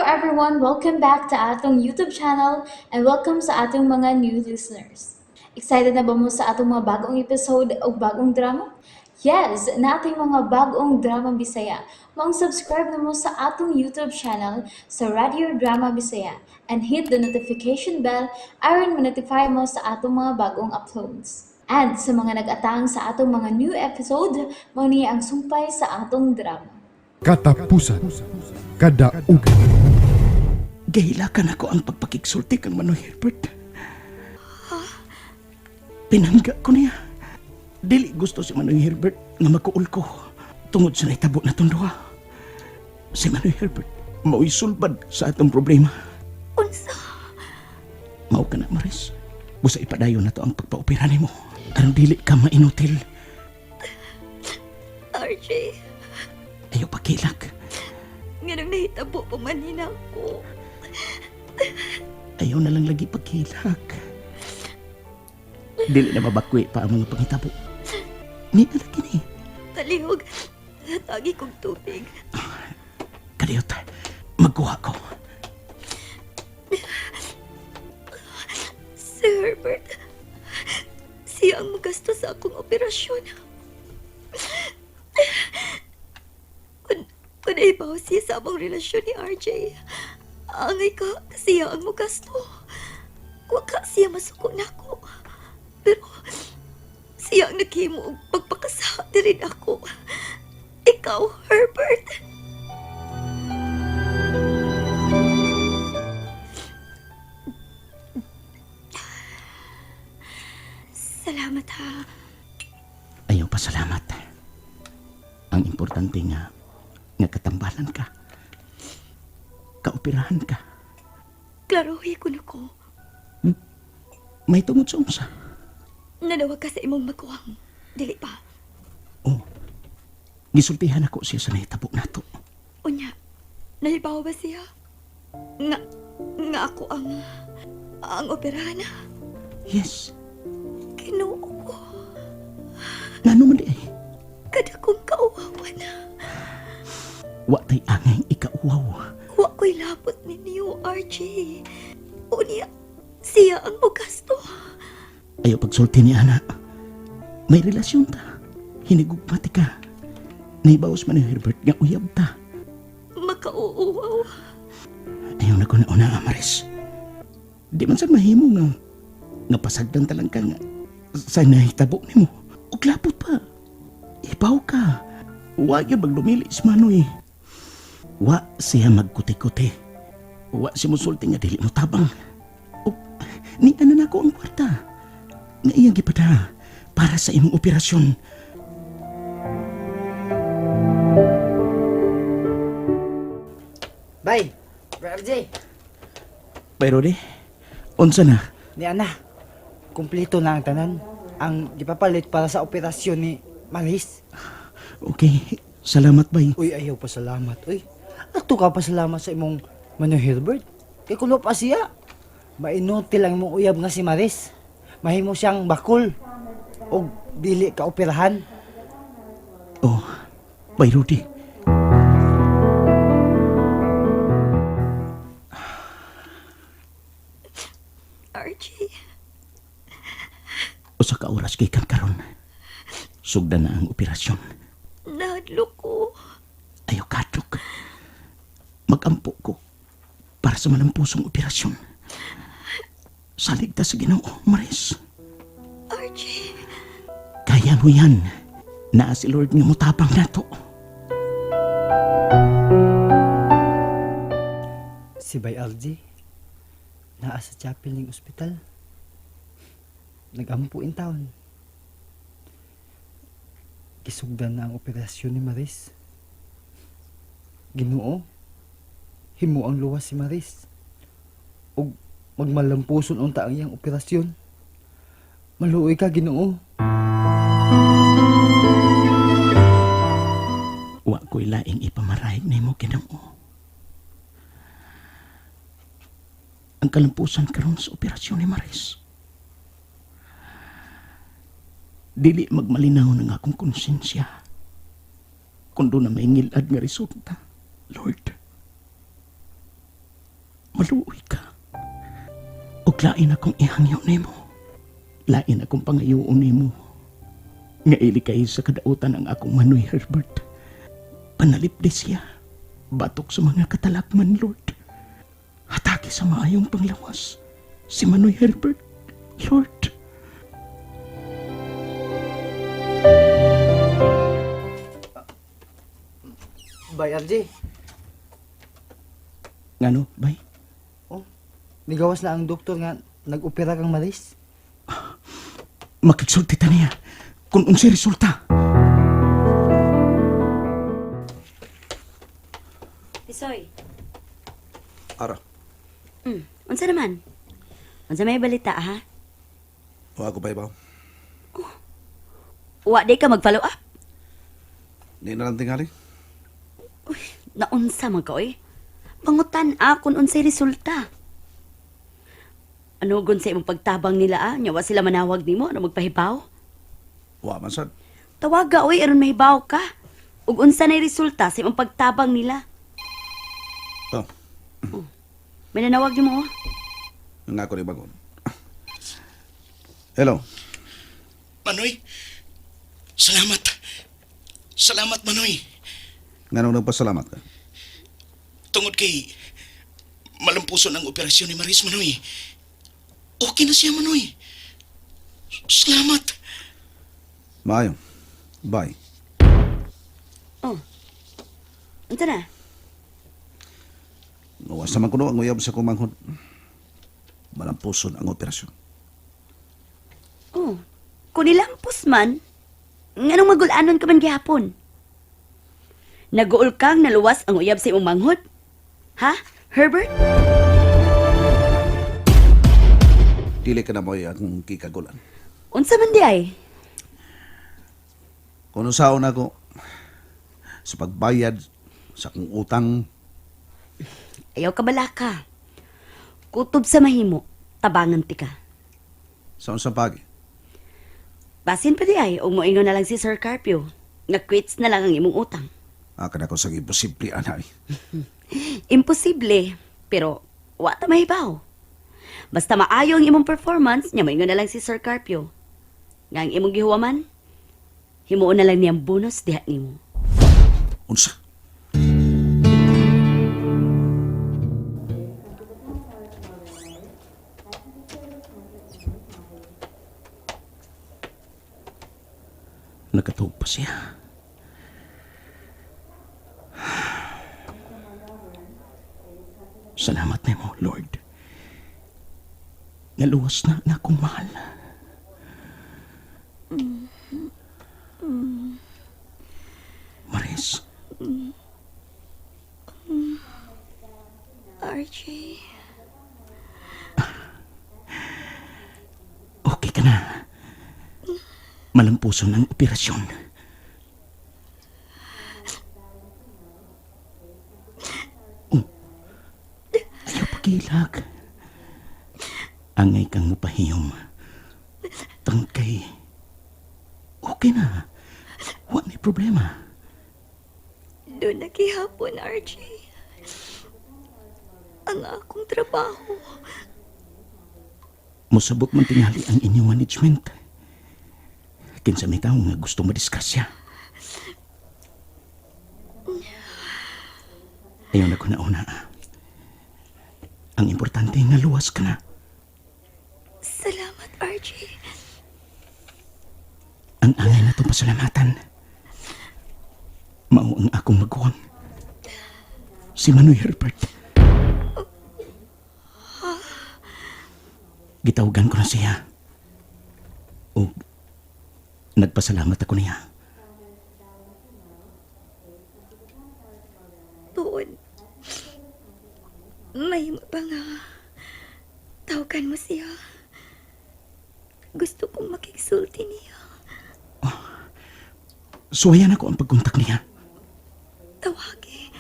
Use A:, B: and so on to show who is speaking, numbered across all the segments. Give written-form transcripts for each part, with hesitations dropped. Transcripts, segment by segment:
A: everyone! Welcome back to atong YouTube channel and welcome sa atong mga new listeners. Excited na ba mo sa atong mga bagong episode o bagong drama? Yes, naa tay mga bagong drama Bisaya. Maong subscribe na mo sa atong YouTube channel sa Radio Drama Bisaya and hit the notification bell aron ma-notify mo sa atong mga bagong uploads. And sa mga nag-atang sa atong mga new episode, mao ni ang sumpay sa atong drama.
B: Katapusan. Kadaugan.
C: Gihilakan ako ang pagpakigsulti kang Manoy Herbert. Pinangga ko niya. Dili gusto si Manoy Herbert nga magkuol ko tungod sa nahitabo natong duha. Si Manoy Herbert mao'y sulbad sa atong problema.
D: Unsa?
C: Mao ka na, Maris. Busa ipadayon nato ang pagpaopera nimo. Aron dili ka mainutil.
D: RJ,
C: Ayaw pagkilak.
D: nganong nahitabo pa man ni nako.
C: Ayaw na lang lagi pagkilak. Dili na mabakwi pa ang mga pangitabo. Ni na lagi ni.
D: Palihog, tagi kog tubig.
C: Kaliyot, magkuha ko.
D: Si Herbert, siya ang magasto sa akong operasyon. Kung naibaw siya sa among relasyon ni RJ, angay ka, siya ang magasto. Wa ka siya masuko nako. Pero siya ang naghimo og pagpakasa diri nako. Ikaw, Herbert. Salamat ha.
C: Ayaw pasalamat. Ang importante nga, nga katambalan ka. Kaoperahan ka.
D: Klarohi ko na ko.
C: May tungod sa unsa.
D: Nanawag ka sa imong maguwang. Dili pa.
C: Oh, gisultihan ako siya sa nahitabo nato.
D: Unya, nahibaw ba siya? Nga ako ang operahan.
C: Yes,
D: Ginoo ko.
C: ngano man di ay.
D: Kada kong kauwawan.
C: Wa tay angay ikauwaw.
D: Wa ko'y labot ninyo, RJ. Unya, siya ang mugasto.
C: Ayaw pagsulti ni ana. May relasyon ta. Hinigugmati ka. Naibawas man ni Herbert nga uyab ta.
D: Makauuwaw.
C: Ayaw na ko na una, Amaris. Di man sad mahimo nga nga pasagdan talang ka nga sa nahitabo nimo. Ug lapot pa. Ibaw ka. Wa gyud magdumili si Manoy. Wa siya magkuti-kuti. Wa siya musulti nga dili mo tabang. Ug ni ana nako ang kwarta. Nga iyang gipada para sa imong operasyon.
E: Bay, Bro RJ,
C: Pero di, unsa na?
E: ni Ana, kumpleto na ang tanan. Ang gipapalit para sa operasyon ni Maris.
C: Okay, salamat bay.
E: Uy, ayaw pasalamat. Uy, ato ka pasalamat sa imong Manoy Herbert. Kay kulo pa siya. Mainutil ang imong uyab nga si Maris. Mahimo siyang bakul. Og dili ka operahan.
C: Oh, bay Rudy.
D: RJ,
C: Usa ka oras gikan karon. Sugdan na ang operasyon.
D: nahadlok ko.
C: Ayaw kadlok. Magampo ko para sa malampusong operasyon. Salig ta sa Ginoo, Maris.
D: RJ,
C: Kaya mo yan. Naa si Lord nga motabang nato.
E: Si Bay RJ, naa sa chapel ning ospital. Nagampo in town. Gisugdan na ang operasyon ni Maris. Ginoo, himo ang luwas si Maris. Ug magmalampuson unta ang iyang operasyon. Maluoy ka, Ginoo.
C: Wa ko'y laing ipamarahig nimo, Ginoo. Ang kalampusan karon sa operasyon ni Maris. Dili magmalinaw ng akong konsensya. Kung duna may ngilad nga resulta, Lord. Maluoy ka. Ug lain akong ihangyo nimo. Lain akong pangayoon nimo. Nga ili kay sa kadautan ang akong Manoy Herbert. Panalipdi siya. Batok sa mga katalakman, Lord. Hatagi sa maayong panglawas. Si Manoy Herbert, Lord.
E: Bye, RJ.
C: Ngano, bay?
E: Oh, nigawas na ang doktor nga nag-opera kang Maris.
C: Makigsulti ta niya kung unsay resulta.
D: Tisoy.
F: Ara,
D: Unsa naman? Unsa may balita ha?
F: wa ko pa ibaw.
D: Wa di ka mag-follow up.
F: Di na lang tingali.
D: Uy, naunsa man ka oy. Pangutan a kung unsay resulta. Ano gun sa imong pagtabang nila ah? Nya wa sila manawag nimo ano magpahibaw?
F: Wa man sad.
D: Tawaga oy aron mahibaw ka. Ug unsa nay resulta sa imong pagtabang nila?
F: Oh,
D: May nanawag nimo oh.
F: nga ko ni bagon. Hello.
C: Manoy, salamat. Salamat, Manoy.
F: Nganong nagpasalamat ka?
C: Tungod kay malampuson ang operasyon ni Maris, Manoy. Okay na siya, Manoy. Salamat.
F: Maayo. Bye.
D: Oh. Unsa na?
F: Ngawas naman ko no ang uyab sa kumanghod. Malampuson ang operasyon.
D: Oh. Kung nilampos man, nganong magulanon ka man gihapon? Naguol kang naluwas ang uyab sa imong manghod? Ha, Herbert?
F: Dili ka na mo akong kikagulan.
D: Unsa man di ay?
F: Kung usaon ako sa pagbayad sa akong utang,
D: Ayaw ka balaka. Kutob sa mahimo, tabangan ti ka.
F: sa unsang pagi.
D: Basin pa di ay, og moingon na lang si Sir Carpio. Nga quits na lang ang imong utang.
F: Akan ako sa imposible anay.
D: Imposible, pero wa ta mahibaw. Basta maayo ang imong performance, nya moingon na lang si Sir Carpio. Nga ang imong gihuwaman, himuon na lang niyang bonus diha nimo.
F: Unsa?
C: Nakatuog pa siya. Salamat nimo, Lord. Naluwas na ang akong mahal. Maris,
D: RJ.
C: okay ka na. Malampuson ang operasyon. Oh, ayaw pagilak. Angay kang mupahiyom. Tangkay. Okay na. Wa may problema.
D: Doon nagihapon, RJ. Ang akong trabaho.
C: Musabot man tingali ang inyong management. Kinsa may tao nga gusto madisgrasya. Ayaw na ko na una. Ang importante nga luwas ka na.
D: Salamat, RJ.
C: Ang angay na itong pasalamatan. Mao ang akong maguwang. Si Manoy Herbert. Gitawagan ko na siya. O nagpasalamat ako niya.
D: Tuon. May pa nga. Tawagan mo siya. Gusto kong makigsulti niya.
C: Suwayan ako ang pagkontak niya.
D: Tawagi.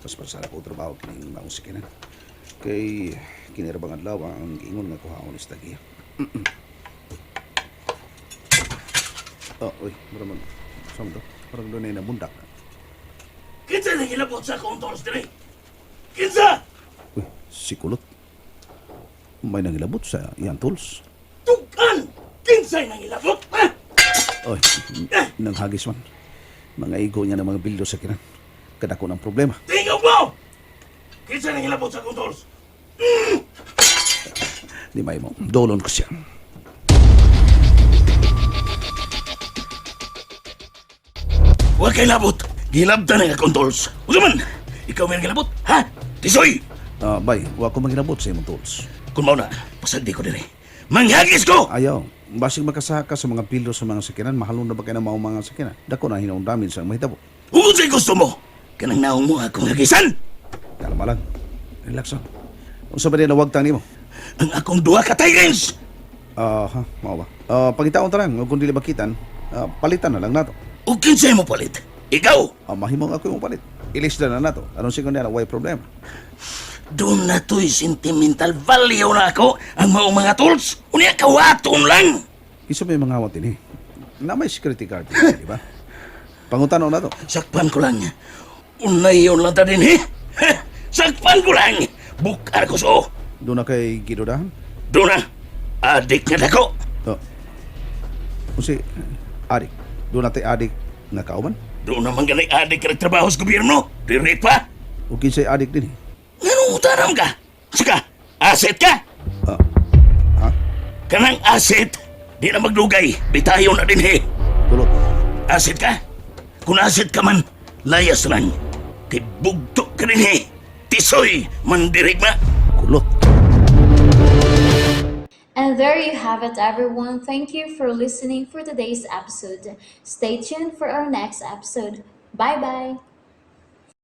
F: Mas pasara ko trabaho kining maong sikina. Kay kinirabang adlaw ang giingon nga kuhaon is tagiya. Oh, uy, mura man. Saan to? Parang doon ay nabundak.
C: Kinsa nang hilabot sa akong tools diri? Kinsa?
F: Uy, si Kulot. May nangilabot sa iyang tools.
C: Tukan! Kinsay nang hilabot? Ha?
F: Oy, nanghagis man. Mga igo niya ng mga bildo sa kinan. Kadako ng problema.
C: Tingog mo! Kinsa nang hilabot sa akong tools?
F: Di may mo. Dolon ko siya.
C: Wa kay labot. Gilabtan ang akong tools. Unsa man? Ikaw may gilabot? Ha? Tisoy!
F: Ah, bay, wa ko mangilabot sa imong tools.
C: Kung mao na, pasagdi ko diri. Manghagis ko!
F: Ayaw. Basig makasaka sa mga bildo sa mga sakinan, mahalong na ba kayo ng mga sakinan? Dako na hinaundamin sa mahitabo.
C: Ug unsay gusto mo? Kanang naong mo akong hagisan.
F: Kalma lang. Relax lang. Unsa ba din nawagtang nimo?
C: Ang akong duha ka tyrants.
F: Ah, ha, mao ba? Ah, pangitaon ta lang, kung dili makitan, palitan na lang nato.
C: Ug kinsay mo palit? Ikaw!
F: Ah, mahimong ako imong palit. Ilis na na nato. Aron sigon niya way problema.
C: Doon na to'y sentimental value na ako ang maong mga tools. Unya kawaton lang.
F: Kinsa may mga hawat ini? Na may security guard, di ba? Pangutano na to.
C: Sakpan ko lang. Unay yun lang ta din, eh. Ha? Sakpan ko lang. Bukar ko so.
F: Doon na kay gidudahan.
C: Doon na. Adik nga dako.
F: To. Unsi adik. Doon na tay adik nga kauban.
C: Doon naman ganay adik ka nagtrabaho sa gobyerno. Diri pa.
F: O kinsay adik din eh.
C: Nganong utaram ka? Saka, asset ka.
F: Ah. Ha?
C: Kanang asset, di na magdugay. Bitayo na din, eh.
F: Kulot.
C: Asset ka? Kung asset ka man, layas lang. Kay bugto ka din, eh. Tisoy, mandirigma.
F: Kulot.
A: And there you have it, everyone. Thank you for listening for today's episode. Stay tuned for our next episode. Bye bye.